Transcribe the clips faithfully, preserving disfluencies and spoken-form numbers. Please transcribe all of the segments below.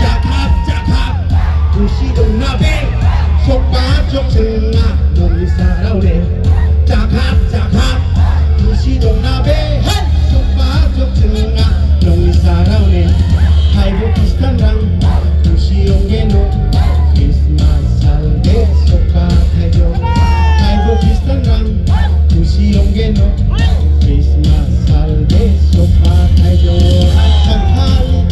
Chakap, chakap, kusi dong nabe, sok ba jok chunga, dong ni sarau le. Chakap, chakap, kusi dong nabe, hey, sok ba jok chunga, dong ni sarau le. Hai bo Kristan rang, kusi ong geno, Christmas salve sok ba thai jo. Hai bo Kristan rang, kusi ong geno, Christmas salve sok ba thai jo. Kang hali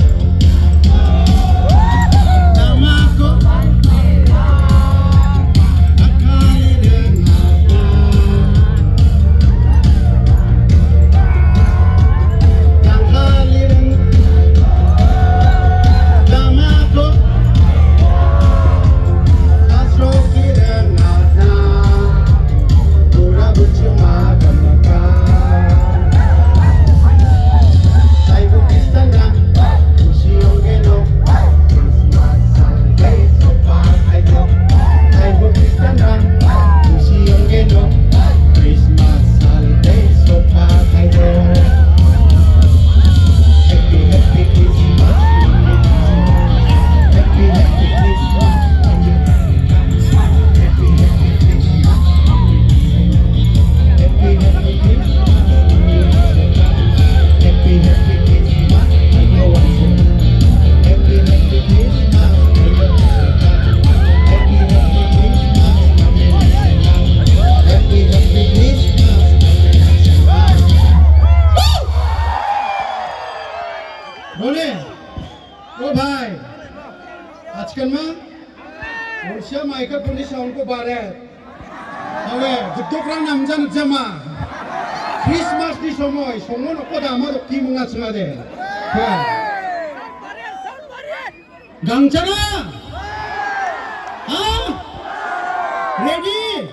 Role, o bhai, achkan ma? Borsi maika puni sound ko bare. Awe, jukdok rang namjan jama. Christmas ni somoy, somoy no koda ma dok ki munga chunga de. Ha. Gangchana? Ha? Ready?